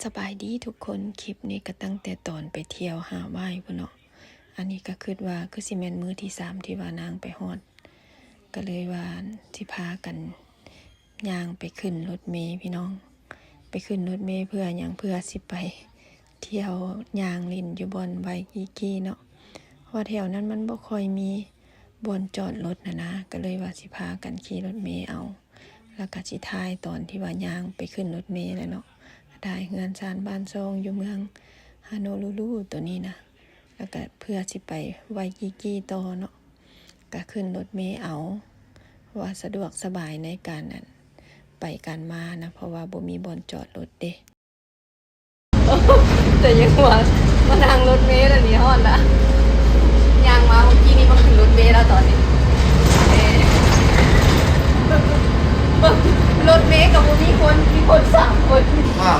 ສະບາຍດີທຸກຄົນ, ຄລິບນີ້ກໍຕັ້ງແຕ່ຕອນໄປທ່ຽວຮາວາຍພຸ້ນເນາະ. ອັນນີ້ກໍຄິດວ່າຄືຊິແມ່ນມື້ທີສາມທີ່ວ່ານາງໄປຮອດ, ກໍເລີຍວ່າຊິພາກັນຍ່າງໄປຂຶ້ນລົດເມພີ່ນ້ອງ. ໄປຂຶ້ນລົດເມເພື່ອຫຍັງ? ເພື່ອຊິໄປທ່ຽວຍ່າງຫຼິ້ນຢູ່ບ່ອນໄວກີກີເນາະ, ເພາະວ່າແຖວນັ້ນມັນບໍ່ຄ່ອຍມີບ່ອນຈອດລົດຫັ້ນນະ, ກໍເລີຍວ່າຊິພາກັນຂີ່ລົດເມເອົາ. ແລ້ວກະຊິຖ່າຍຕອນທີ່ວ່າຍ່າງໄປຂຶ້ນລົດເມແຫຼະເນາະ, ຖ່າຍເຮືອນຊານບ້ານຊ່ອງຢູ່ເມືອງຮາໂນລູລູໂຕນີ້ນະ, ແລ້ວກະເພື່ອຊິໄປໄວກີກີຕໍ່ເນາະ, ກະຂຶ້ນລົດເມເອົາ ວ່າສະດວກສະບາຍໃນການ ອັນ ໄປການມານະ, ເພາະວ່າບໍ່ມີບ່ອນຈອດລົດເດ້. ແຕ່ຍັງວ່າມານັ່ງລົດເມແລ້ວນີ້ຮອດລະ, ຍ່າງມາເມື່ອກີ້ນີ້ມາຂຶ້ນລົດເມແລ້ວຕອນນີ້. ເອີ ລົດເມກໍບໍ່ມີຄົນ, ມີຄົນສາມຄົນ. ວ່າ